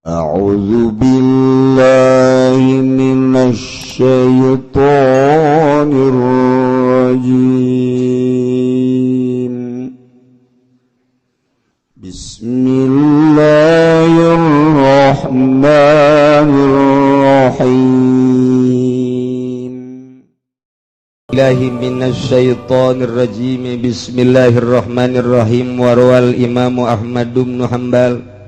أعوذ بالله من الشيطان الرجيم. بسم الله الرحمن الرحيم. الله من الشيطان الرجيم. بسم الله الرحمن الرحيم. وروى الإمام أحمد بن حنبل,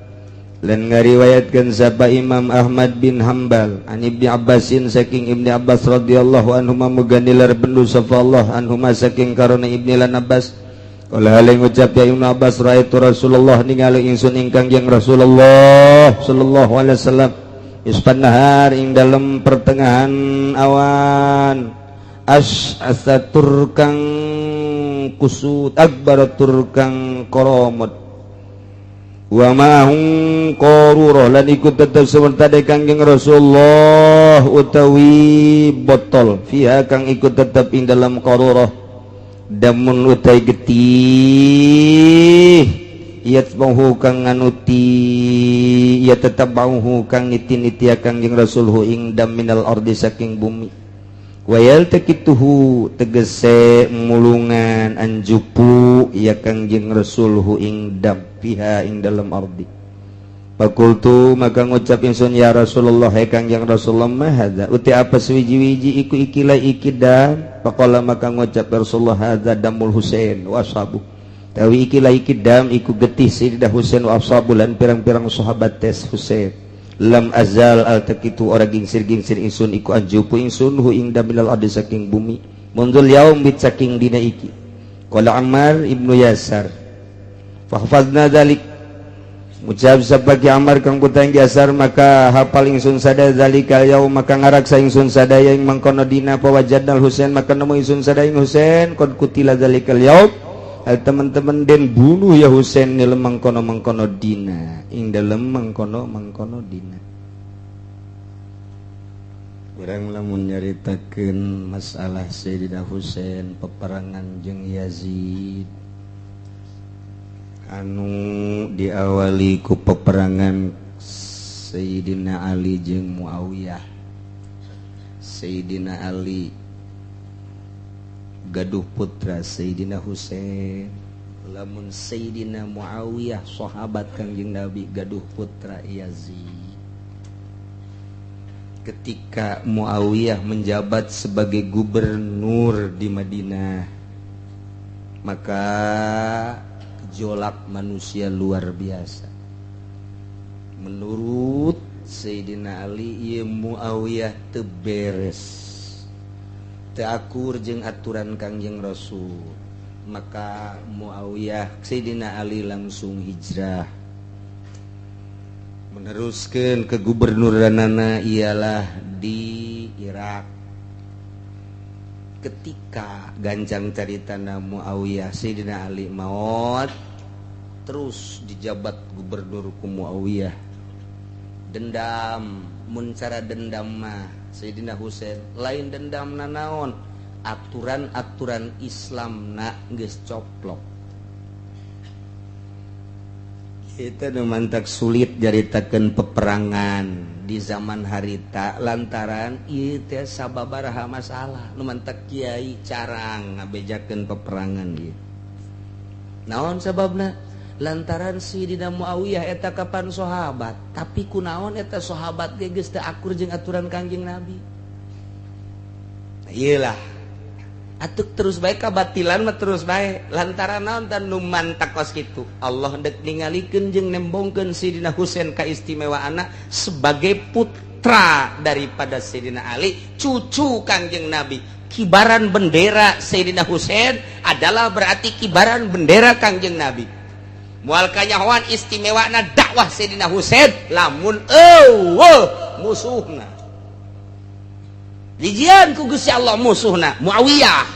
lan ngariwayatkeun sapa Imam Ahmad bin Hambal, عن Ibni Abbasin, saking Ibni Abbas, رضي الله عنهما, muga nilar bendu sapa Allah, عنهما saking karona Ibni lan Abbas. قال, hale ngucap ya Ibnu Abbas, رأيت رسول الله, ningali ingsun ing Kangjeng Rasulullah صلى الله عليه وسلم, نصف النهار, ing dalem pertengahan awan, أشعث tur kang kusut, أغبر tur kang koromot, ومعه قارورة, lan ikut tetep semerta de Kangjeng Rasulullah utawi botol, فيها, kang ikut tetep ing dalam قارورة, دم, utai getih, يتبعه, kang nganuti, يتتبعه, kang niti-niti Kangjeng Rasul, ه ing دم, من الأرض, saking bumi, ويلتقطه, tegese mulungan anjupu ya Kangjeng Rasul, ه ing دم, فيها, ing dalam أرض. فقلت, maka ngucap ingsun, يا رسول الله, hai Kangjeng Rasulullah, ما هذا, uti apa suwiji-wiji iku ikilah iki دم? فقال, maka ngucap Rasulullah, هذا دم الحسين وأصحابه, tawi ikilah iki دم iku getih Sayyidah Husain, وأصحابه, lan pirang-pirang sahabat tes Husain. لم أزل ألتقط, ora gingsir-gingsir ingsun iku anjupu ingsun, ه ing دم, من الأرض, saking bumi, منذ اليوم, bit saking dina iki. قال عمار ibnu Yasar, فحفظنا ذلك. Ngucap sapa Ki Ammar kang putra Yasar, maka hafal ingsun sadaya, ذلك اليوم, maka ngaraksa ingsun sadaya ing mangkono dina. فوجدنا الحسين, maka nemu ingsun sadaya ing Husain, قد قتل ذلك اليوم, hal teman-teman den bunuh ya Husain nilem mangkono mangkono dina, ing dalem mangkono mangkono dina. Urang lamun nyaritakeun masalah Sayyidina Husain peperangan jeung Yazid anu diawali ku peperangan Sayyidina Ali jeung Muawiyah. Sayyidina Ali gaduh putra Sayyidina Husain, lamun Sayyidina Muawiyah sahabat Kangjeng Nabi gaduh putra Yazid. Ketika Muawiyah menjabat sebagai gubernur di Madinah, maka gejolak manusia luar biasa. Menurut Sayyidina Ali, ieu Muawiyah teu beres, teu akur jeung aturan Kangjeng Rasul. Maka Muawiyah, Sayyidina Ali langsung hijrah, meneruskan kegubernuranana ialah di Irak. Ketika gancang caritana Muawiyah, Sayyidina Ali maut, terus dijabat gubernur ku Muawiyah. Dendam, mun cara dendam mah Sayyidina Husain lain dendam nanaon, aturan-aturan Islam na geus coplok. Itu nu mantak sulit nyaritakeun peperangan di zaman harita, lantaran ieu teh sababaraha masalah nu mantak kiai carang ngabejakeun peperangan ieu. Naon sababna? Lantaran Sayyidina Muawiyah eta kapan sahabat, tapi kunaon eta sahabat ge geus teu akur jeung aturan Kangjeng Nabi. Nah, iyalah atuk terus bae kabatilan mah terus bae. Lantaran naon dan nu mantak kos kitu, Allah dek ningalikeun jeung nembongkeun Sayyidina Husain kaistimewaanna sebagai putra daripada Sayyidina Ali, cucu Kangjeng Nabi. Kibaran bendera Sayyidina Husain adalah berarti kibaran bendera Kangjeng Nabi. Moal kanyahoan istimewana dakwah Sayyidina Husain lamun eueuh musuhna. Dijian ku Gusti Allah musuhna Muawiyah.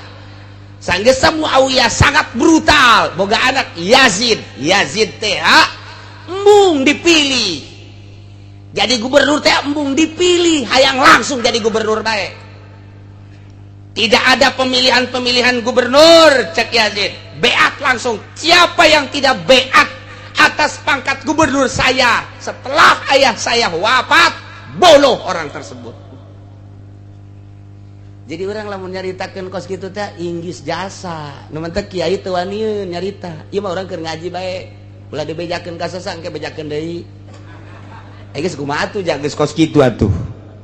Sanggesa Muawiyah sangat brutal, boga anak Yazid. Yazid teh embung dipilih jadi gubernur teh, embung dipilih, hayang langsung jadi gubernur bae. Tidak ada pemilihan-pemilihan gubernur cek Yazid, beat langsung. Siapa yang tidak beat Atas pangkat gubernur saya, setelah ayah saya wafat, bunuh orang tersebut. Jadi orang lamun nyaritakeun kos kitu teh inggis jasa. Nu mantak kiai teu wanieun nyarita. Ieu mah urang keur ngaji bae. Ulah dibejakeun ka saha, engke bejakeun deui. Eh, geus kumaha atuh, geus kos kitu atuh.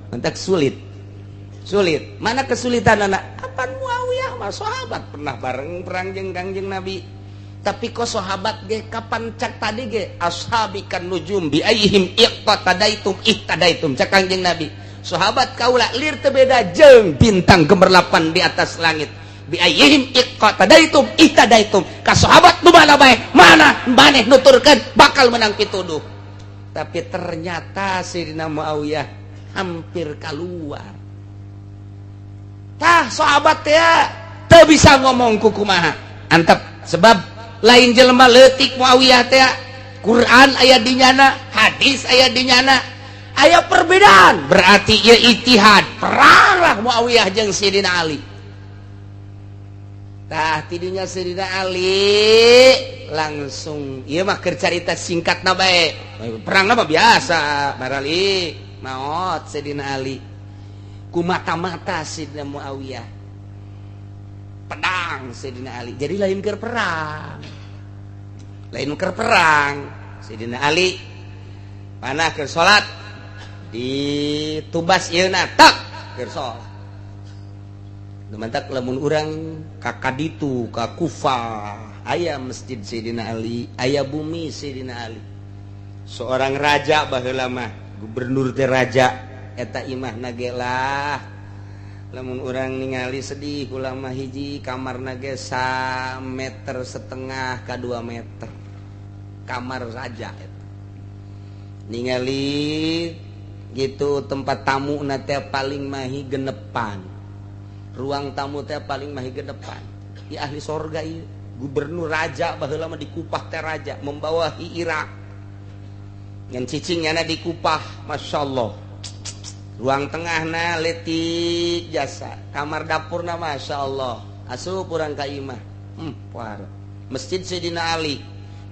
Mantak sulit. Sulit. Mana kesulitan anak? Apan Muawiyah mah sahabat, pernah bareng perang jeung Kangjeng Nabi. Tapi kok sahabat ge kapan cak tadi ge ashabi kan nujum bi ayyihim iqtadaitum ihtadaitum, cak Kangjeng Nabi. Sahabat kaula lir teu beda jeung bintang gemerlapan di atas langit. Bi ayyihim iqtadaitum ihtadaitum. Ka sahabat nu mana bae, mana maneh nuturkeun bakal menang pituduh. Tapi ternyata Sayyidina Muawiyah hampir keluar. Tah, sahabat ya teu bisa ngomong kukumaha. Antep sebab lain jelema leutik Muawiyah teh. Quran aya di nyana, hadis aya di nyana, aya perbedaan, berarti ya ijtihad. Peranglah Muawiyah jeung Sayyidina Ali. Tah, tidinya Sayyidina Ali langsung, ieu mah keur carita singkatna bae. Perang mah biasa, barali maot Sayyidina Ali ku mata-mata Sayyidina Muawiyah. Pedang Sayyidina Ali. Jadi lain keur perang. Lain keur perang. Sayyidina Ali panah keur salat, ditubas ieu na tak keur salat. Mantak lamun urang ka kaditu ka Kufah, aya masjid Sayyidina Ali, aya bumi Sayyidina Ali. Seorang raja baheula mah, gubernur teh raja, eta imahna ge lah lamun urang ningali sedih ulama. Hiji kamarna ge meter setengah ka 2 meter, kamar raja eta. Ningali gitu tempat tamu na teh paling mahi genepan, ruang tamu teh paling mahi genepan. Ya ahli sorga ieu, gubernur raja baheula mah di Kupah teh, raja membawahi Irak ngan cicingnya di Kupah. Masya Allah, ruang tengahna letik jasa, kamar dapurna Masya Allah. Asup urang ka imah, masjid Sayyidina Ali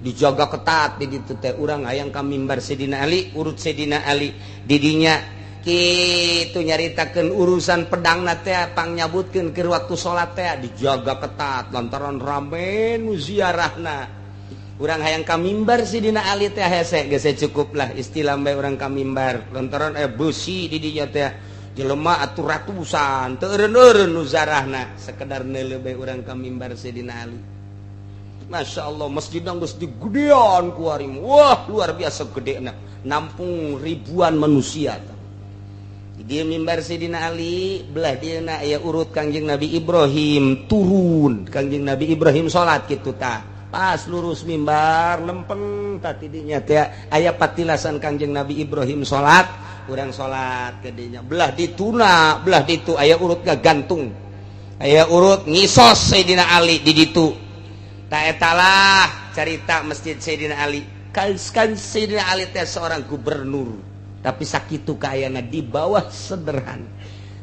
dijaga ketat di ditu teh. Urang hayang ka mimbar Sayyidina Ali, urut Sayyidina Ali didinya kitu, nyaritakeun urusan pedang teh pangnyabutkeun keur waktu salat teh dijaga ketat lantaran rame nu ziarahna. Urang hayang ka mimbar Sayyidina Ali teh hese geus, cukup lah istilah bae urang ka mimbar lantaran beusi di dinya teh, jelema atuh ratusan, teu eureun-eureun nu ziarahna, sekedar neuleuh bae urang ka mimbar Sayyidina Ali. Masya Allah, masjid geus digedean ku arim. Wah, luar biasa gedena, nampung ribuan manusia. Di mimbar Sayyidina Ali belah dia aya urut Kangjeng Nabi Ibrahim turun, Kangjeng Nabi Ibrahim salat kitu tah. Pas lurus mimbar lempeng tah, tidinya teh aya patilasan Kangjeng Nabi Ibrahim salat, urang salat ke dinya. Belah dituna, belah ditu aya urut gantung, aya urut ngisos Sayyidina Ali di ditu. Tak etalah cerita masjid Sayyidina Ali. Kan Sayyidina Ali teh seorang gubernur, tapi sakitu kaayana di bawah sederhana,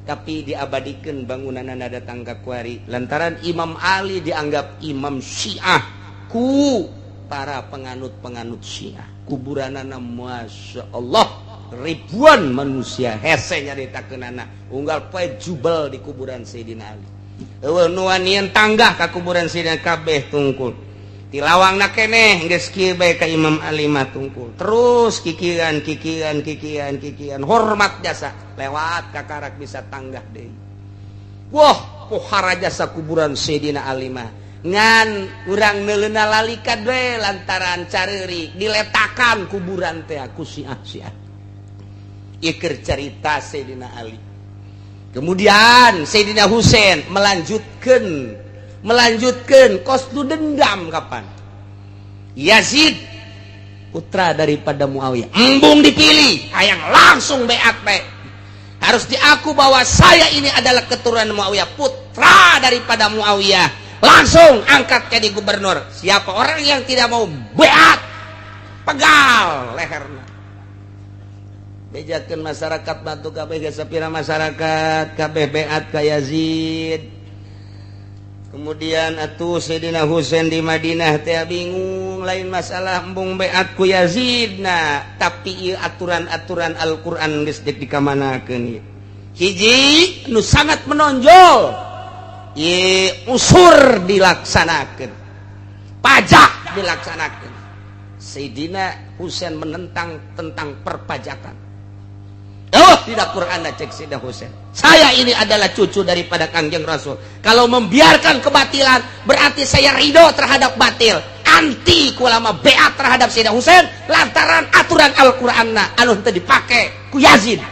tapi diabadikan bangunan datang ka kuari lantaran Imam Ali dianggap imam Syiah ku para penganut-penganut Syiah. Kuburanana Masya Allah, ribuan manusia. Hese nyaritakeunana, unggal poe jubel di kuburan Sayyidina Ali. Eueuh nu wanian tanggah ka kuburan Sayyidina, kabeh tungkul. Ti lawangna keneh geus kieu bae ka Imam Ali mah tungkul. Terus kikian kikian kikian kikian, hormat jasa, lewat kakarak bisa tanggah deui. Wah, pohara jasa kuburan Sayyidina Ali mah. Ngan urang neuleuna lalika we lantaran careurik diletakan kuburan teh ku Syiah Syiah. Ieu keur carita Sayyidina Ali. Kemudian Sayyidina Husain melanjutkan melanjutkan kos nu dendam kapan Yazid putra daripada Muawiyah embung dipilih, hayang langsung beat bae. Harus diaku bahwa saya ini adalah keturunan Muawiyah, putra daripada Muawiyah, langsung angkat jadi gubernur. Siapa orang yang tidak mau beat, pegal leherna. Bejakeun masyarakat batu kabeh geus sapira masyarakat kabeh beat ka Yazid. Kemudian atuh Sayyidina Husain di Madinah teh bingung. Embung lain masalah embung beat ku Yazid. Nah, tapi ieu aturan-aturan Al-Qur'an geus dek dikamanakeun ieu. Hiji nu sangat menonjol, ieu usur dilaksanakeun, pajak dilaksanakeun. Sayyidina Husain menentang tentang perpajakan. Oh, tidak Quran, cek Sayyidina Husain. Saya ini adalah cucu daripada Kangjeng Rasul. Kalau membiarkan kebatilan, berarti saya ridho terhadap batil. Anti kulama beat terhadap Sayyidina Husain lantaran aturan Al-Qur'an anu teu dipake ku Yazid.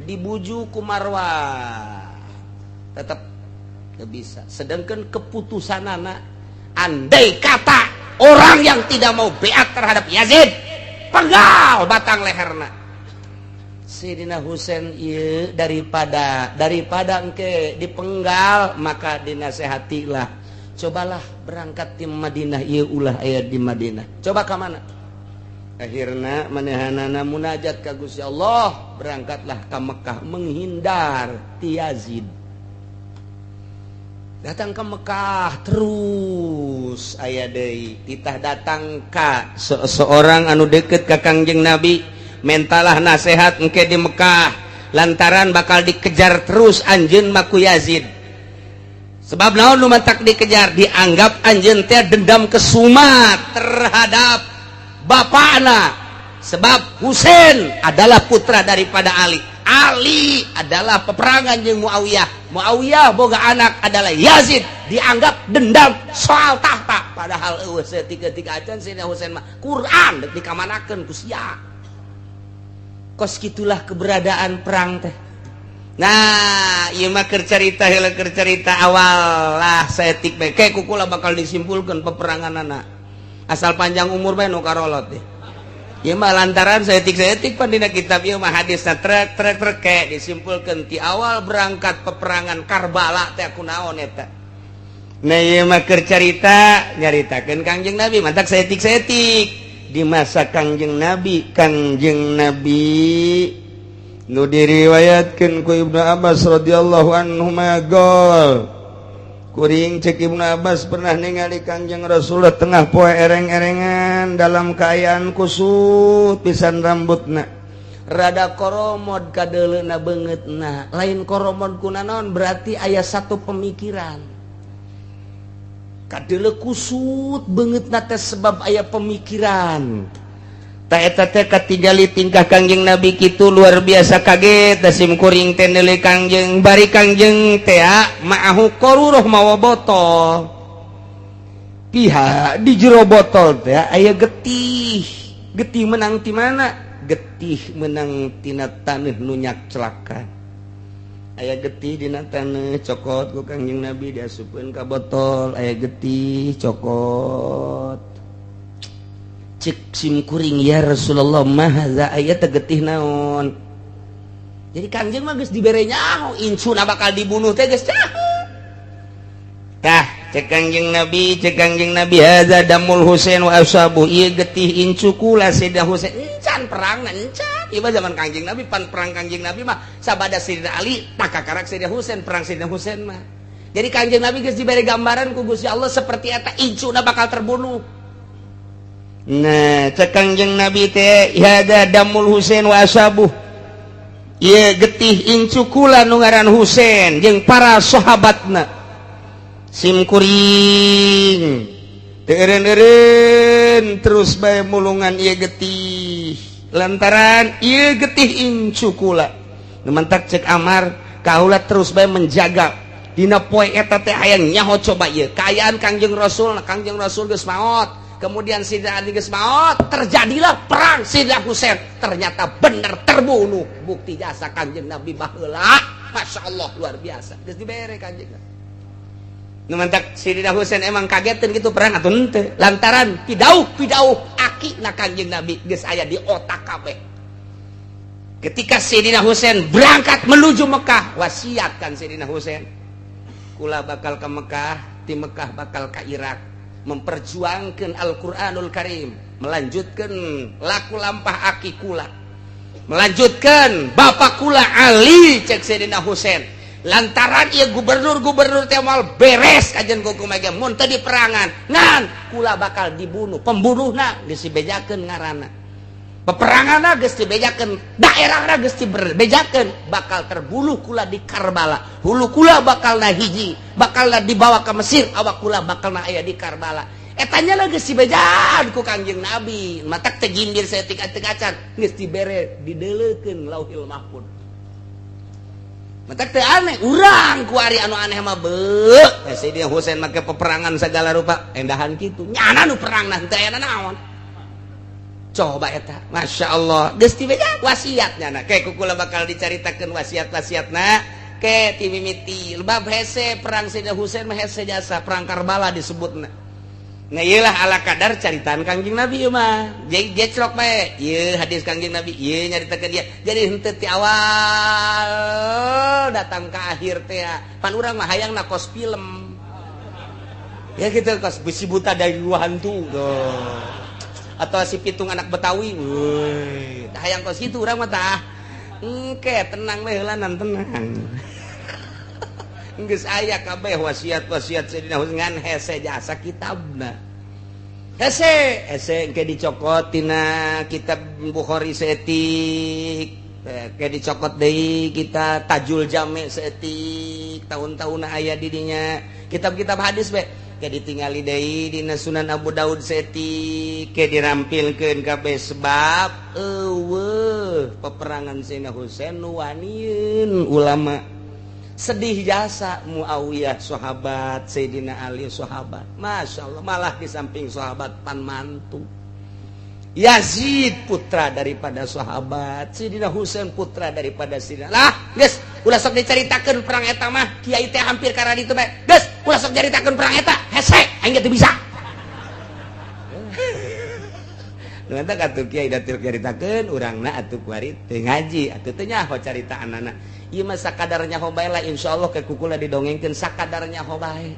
Dibujuk ku Marwan. Tetap teu bisa. Sedangkan keputusan anak, andai kata orang yang tidak mau beat terhadap Yazid, penggal batang leherna. Sayyidina Husain ieu daripada daripada engke dipenggal, maka dinasehatilah, cobalah berangkat di Madinah ieu, ulah aya di Madinah, coba ka mana. Akhirna manehanana munajat ka Gusti Allah, berangkatlah ke Mekah menghindar ti Yazid. Datang ke Mekah, terus aya deui titah datang ka seorang anu deket ka Kangjeng Nabi, mentalah nasehat engke di Mekah lantaran bakal dikejar terus anjeun mah ku Yazid. Sebab naon nu matak dikejar? Dianggap anjeun teh dendam kesumat terhadap bapakna, sebab Husain adalah putra daripada Ali, Ali adalah peperangan jeung Muawiyah, Muawiyah boga anak adalah Yazid. Dianggap dendam soal tahta, padahal eueuh saeutik-eutik acan. Sayyidina Husain mah Quran dek dikamanakeun ku sia. Kos gitulah keberadaan perang teh. Nah, ieu mah keur carita heula, keur carita awal lah saeutik bae. Kayak kukula bakal disimpulkan peperangan anak, asal panjang umur bae nu karolot deh. Ieu mah lantaran saeutik-saeutik pan dina kitab ieu mah hadisna trek trek trek, kayak disimpulkan ti awal berangkat peperangan Karbala teh kunaon eta. Nah, ieu mah keur carita nyaritakeun Kangjeng Nabi, mantak saeutik-saeutik di masa Kangjeng Nabi. Kangjeng Nabi nu diriwayatkeun ku Ibnu Abbas radhiyallahu anhu magol kuring, cek Ibnu Abbas, pernah ningali Kangjeng Rasulullah tengah poe ereng-erengan dalam keayaan kusut pisan, rambutna rada koromod, kadeleuna beungeutna lain koromod kunaon, berarti aya satu pemikiran. Kadele kusut beungeutna teh sebab aya pemikiran. Ta eta teh katingali tingkah Kangjeng Nabi kitu luar biasa kaget da sim kuring teh neuleuh Kangjeng, bari Kangjeng teh ma'ahu qaruroh, mawa botol. Pihak di jero botol teh aya getih. Getih menang ti mana? Getih menang tina taneuh nu nyakclakan. Aya getih dina taneuh, cokot ku Kangjeng Nabi, diasupkeun ka botol. Aya getih, cokot. Cek sim kuring, "Ya Rasulullah, mahaza?" Aya teh getih naon? Jadi Kangjeng mah geus dibere nyaho incuna bakal dibunuh teh geus nyaho. Tah, cek Kangjeng Nabi, cek Kangjeng Nabi, "Hadza damul Husain wa ashabu." Ieu getih incu kula Sayyidina Husain. Encan perang, encan ieu mah zaman Kangjeng Nabi. Pan perang Kangjeng Nabi mah sabada Sayyidina Ali, takakarak Sayyidina Husain, perang Sayyidina Husain mah. Jadi Kangjeng Nabi geus dibere gambaran ku Gusti Allah seperti eta incuna bakal terbunuh. Nah, cek Kangjeng Nabi teh, "Hadza damul Husain wa ashabu." Ieu getih incu kula nu ngaran Husain jeung para sahabatna. Sim kuring teu eureun-eureun, terus bae mulungan ieu getih lantaran ieu getih incu kula. Nu mantak cek Amar, kaula terus bae menjaga dina poe eta teh hayang nyaho coba ieu kaayaan Kangjeng Rasul. Kangjeng Rasul geus maot, kemudian Sayyidina Ali geus maot, terjadilah perang Sayyidina Husain, ternyata bener terbunuh. Bukti jasa Kanjeng Nabi baheula, Masya Allah, luar biasa, geus dibere Kanjeng Nabi. Nu mantak Sayyidina Husain emang kagetin gitu perang atau henteu, lantaran pidauh pidauh aki na Kanjeng Nabi geus aya di otak kabeh. Ketika Sayyidina Husain berangkat menuju Mekah, wasiat kan Sayyidina Husain, "Kula bakal ke Mekah, di Mekah bakal ke Irak, memperjuangkan Al-Quranul Karim, melanjutkan laku lampah aki kula, melanjutkan bapak kula Ali," cek Sayyidina Husain. Lantaran ieu gubernur-gubernur teh moal beres kajian ku kumaha mun teu diperangan. Ngan kula bakal dibunuh, pembunuhna geus dibejakeun ngaranna. Peperanganna geus dibejakeun, daerahna geus dibejakeun, bakal terbunuh kula di Karbala. Hulu kula bakalna hiji, bakalna dibawa ke Mesir, awak kula bakalna aya di Karbala. Etanya lagi si bejaan ku Kangjeng Nabi, matak teu gindir saeutik acan geus dibere dideleukeun Lauhil Mahfud. Matak teu aneh urang ku ari anu aneh mah beuh. Sayyidina Husain make peperangan segala rupa, endahan kitu. Nyana nu perangna teu aya naon. Coba eta, Masya Allah, geus dibejaan wasiatnya na. Kayak kukula bakal dicaritakeun wasiat-wasiatna. Ke ti mimiti bab hese perang Sayyidina Husain mah hese jasa perang Karbala disebutna. Nah iyalah ala kadar caritaan Kangjeng Nabi ieu mah. Jadi gecrok bae. Ieu hadis Kangjeng Nabi, ieu nyaritakeun dia. Jadi henteu ti awal datang ke akhir teh. Pan urang mah hayangna kos film. Ya gitu kos besi buta dari gua hantu. Tuh. Atau si pitung anak Betawi. Woi, hayang kos kitu urang mah tah. Engke tenang we heulanan tenang. Geus aya kabeh wasiat-wasiat Sayyidina Husain ngan hese jasa kitabna. Hese, hese engke dicokot tina kitab Bukhari saeutik, engke dicokot deui kita Tajul Jami saeutik, tahun-tahunna aya di dinya. Kitab-kitab hadis we ke ditingali deui dina Sunan Abu Daud saeutik, ke dirampilkeun kabeh sebab eueuh peperangan Sayyidina Husain nu wanieun ulama. Sedih jasa Muawiyah sahabat, Sayyidina Ali sahabat. Masya Allah, malah di samping sahabat pan mantu. Yazid putra daripada sahabat, Sayyidina Husain putra daripada Sayyidina. Lah, geus, ulah sok dicaritakeun perang eta mah, kiai teh hampir karena ditu bae. Geus, ulah sok caritakeun perang eta, hese, aing ge teu bisa. Nanti atuh kiai da teu caritakeun, urangna atuh kuari teu ngaji, atuh teu nyaho caritaanana. Ieu mah sakadarnya nyaho bae lah, insyaallah ke kukula didongengkeun sakadarnya nyaho bae.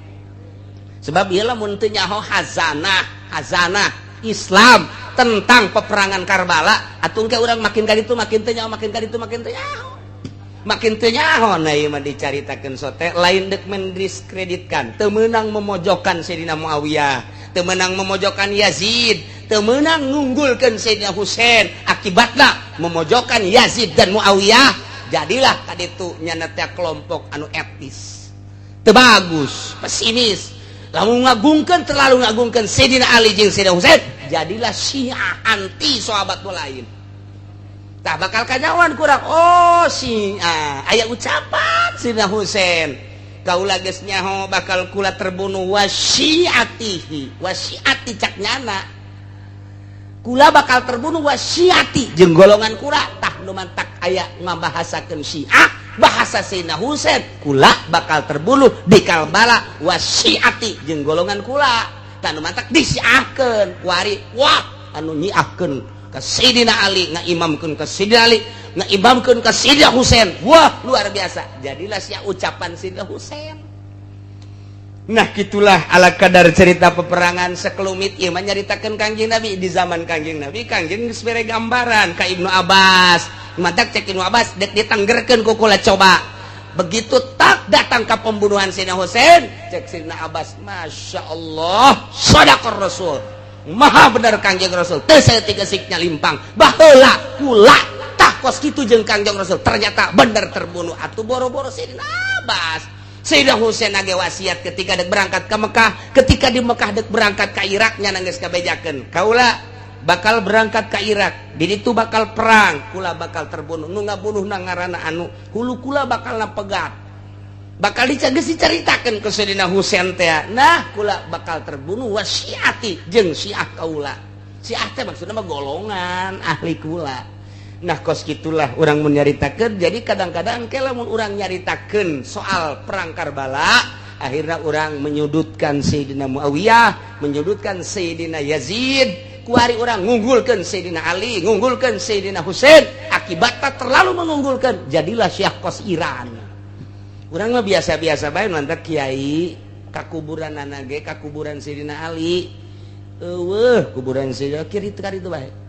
Sebab ieu lamun teu nyaho hazanah, hazanah Islam tentang peperangan Karbala, atuh engke urang makin ka ditu makin teu nyaho, makin ka ditu makin teu nyaho. Makin teu nyaho. Nah ieu mah dicaritakeun sote lain deuk mendiskreditkan, teu meunang memojokkan Sayyidina Muawiyah, teu meunang memojokkan Yazid, teu meunang ngunggulkeun Sayyidina Husain. Akibatna memojokkan Yazid dan Muawiyah, jadilah kaditu nyana teh kelompok anu etis, teu bagus, pesimis. Lamun ngagungkeun, terlalu ngagungkeun Sayyidina Ali jeung Sayyidina Husain, jadilah Syiah anti sahabat nu lain. Tah bakal kanyawan kurang, oh Syiah aya ucapan Sayyidina Husain, kaula geus nyaho bakal kula terbunuh wasyiatihi, wasyiati cak nyana kula bakal terbunuh wasyiati jeung golongan kula. Tah nu mantak aya ngabahasakeun Syiah bahasa Sayyidina Husain, kula bakal terbunuh di Karbala wasyiati jeung golongan kula. Tah nu mantak disyiahkeun kuari, wah anu nyiahkeun ka Sayyidina Ali, ngaimamkeun ka Sayyidina Ali, ngaimamkeun ka Sayyidina Husain, wah luar biasa, jadilah sia ucapan Sayyidina Husain. Nah gitulah ala kadar cerita peperangan sekelumit ieu mah nyaritakeun Kangjeng Nabi di zaman Kangjeng Nabi. Kangjeng geus bere gambaran ka Ibnu Abbas, matak cek Ibnu Abbas dek ditanggerkeun ku kula coba. Begitu tak datang ke pembunuhan Sayyidina Husain, cek Sayyidina Abbas, Masya Allah, shadaqar Rasul, maha bener Kangjeng Rasul, teu saeutik geusiknya limpang baheula kula tah kos kitu jeung Kangjeng Rasul, ternyata bener terbunuh. Atuh boro-boro Sayyidina Abbas, Sayyidina Husain age wasiat ketika dek berangkat ke Mekah, ketika di Mekah dek berangkat ke Irak, nya geus kabejakeun kaula bakal berangkat ke Irak, di ditu bakal perang, kula bakal terbunuh, nu ngabunuh na ngaranna anu, hulu kula bakal pegat, bakal geus dicaritakeun ke Sayyidina Husain teh. Nah kula bakal terbunuh wasiati jeung Syiah kaula. Syiah teh maksudna mah golongan ahli kula. Nah kos gitulah orang menyaritakan. Jadi kadang-kadang ke lamun urang nyaritakeun soal perang Karbala, akhirnya orang menyudutkan Sayyidina Muawiyah, menyudutkan Sayyidina Yazid, kuari orang ngunggulkan Sayyidina Ali, ngunggulkan Sayyidina Husain. Akibatnya terlalu mengunggulkan, jadilah Syiah kos Iran. Urang mah biasa-biasa bae, mantap kiai kakuburan ge kakuburan Sayyidina Ali eueuh, kuburan Sayyidina kiri itu bae.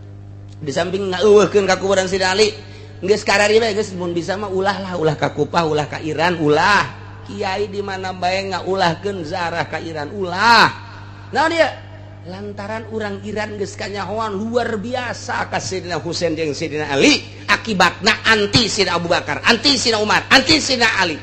Di samping ngeueuhkeun ka kuburan Sayyidina Ali, Geus karari bae geus mun bisa mah ulah lah, ulah ka Kupah, ulah ka Iran, ulah. Kiai di mana bae ngaulahkeun zarah ka Iran, ulah. Nah dia lantaran urang Iran geus kanyahoan luar biasa ka Sayyidina Husain jeung Sayyidina Ali, akibatna anti Sayyidina Abu Bakar, anti Sayyidina Umar, anti Sayyidina Ali,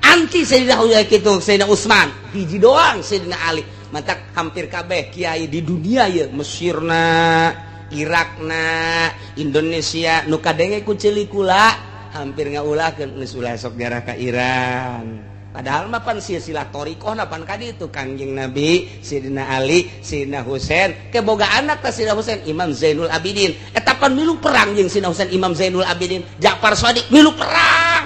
anti Sayyidina kitu Sayyidina Utsman, hiji doang Sayyidina Ali. Mantak hampir kabeh kiai di dunia ya, Mesirna, Irakna, Indonesia nu kadenge ku ceuli kula hampir ngaulahkeun geus ulah sok jarah ka Iran. Padahal mah pan silsilah thoriqoh pan kadi itu Kangjeng Nabi, Sayyidina Ali, Sayyidina Husain, keboga anak ta Sayyidina Husain, Imam Zainul Abidin. Eta pan milu perang jeung Sayyidina Husain, Imam Zainul Abidin, Ja'far Shadiq milu perang.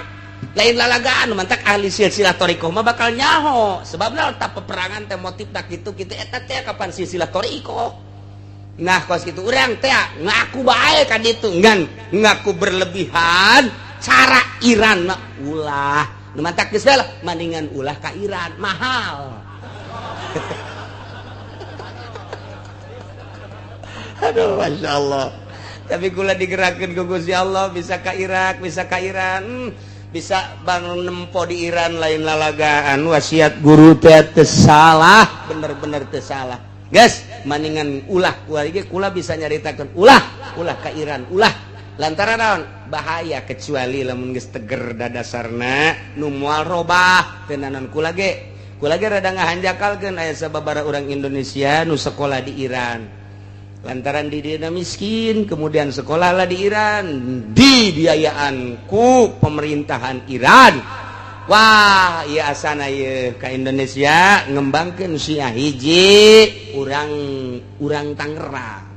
Lain lalagaan, mantak ahli silsilah thoriqoh mah bakal nyaho. Sebabna tak peperangan teh motif tak kitu kitu eta teh kapan silsilah thoriqoh. Nah kos kitu urang teh ngaku bae ka ditu ngan ngaku berlebihan cara Iran mah ulah. Nu mantak geus lah mendingan ulah ka Iran mahal. Aduh Masya Allah. Tapi kula digerakkeun ku Gusti Allah bisa ka Irak, bisa ka Iran, bisa bangun nempo di Iran lain lalagaan. Wasiat guru teh teu salah, bener-bener teu salah. Guys, mendingan ulah kula ge kula bisa nyaritakeun ulah, ulah ka Iran, ulah. Lantaran naon? Bahaya kecuali lamun geus teger dadasarna nu moal robah teu naon kula ge. Kula ge rada ngahanjakalkeun aya sababaraha urang Indonesia nu sekolah di Iran. Lantaran di dieu miskin, kemudian sekolahlah di Iran, dibiayaan ku pemerintahan Iran. Wah, ieu asana ieu ka Indonesia ngembangkeun Syiah hiji urang urang Tangerang.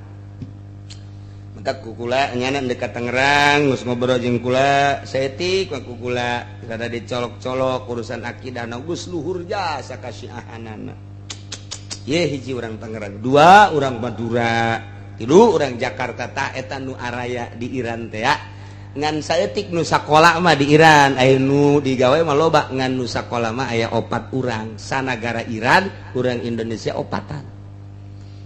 Maka kukula nyana dekat Tangerang geus ngobrol jeung kula saeutik kukula rada dicolok-colok urusan akidah na geus luhur jasa ka Syiahanana. Ye hiji urang Tangerang, dua urang Madura, tilu urang Jakarta ta eta nu araya di Iran teh ya. Ngan saeutik nu sakola mah di Iran, aya nu digawe mah loba, ngan nu sakola mah aya opat urang sanagara Iran, urang Indonesia opatan.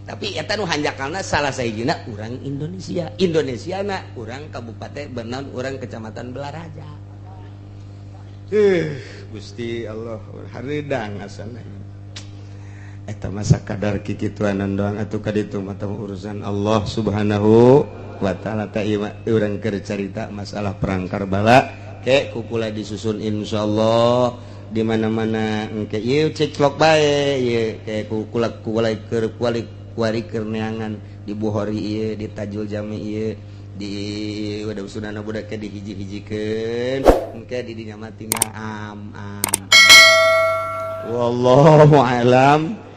Tapi eta nu hanjakalna salah sahijina urang Indonesia, Indonesia na urang Kabupaten Benon, urang Kecamatan Belaraja. Gusti Allah hareudang asana. Eta masa kadar kikituanan doang atuh ka ditu mah urusan Allah Subhanahu wa taala. Ta ieu urang keur carita masalah perang Karbala ke kukula disusun insyaallah di mana-mana engke ieu ceklok bae ieu ke kukula kukula keur kuali kuari keur neangan di Bukhari ieu di Tajul Jami ieu di wadah sunana budak ke dihiji-hijikeun engke di dinya mah tinggal am am. Wallahu alam.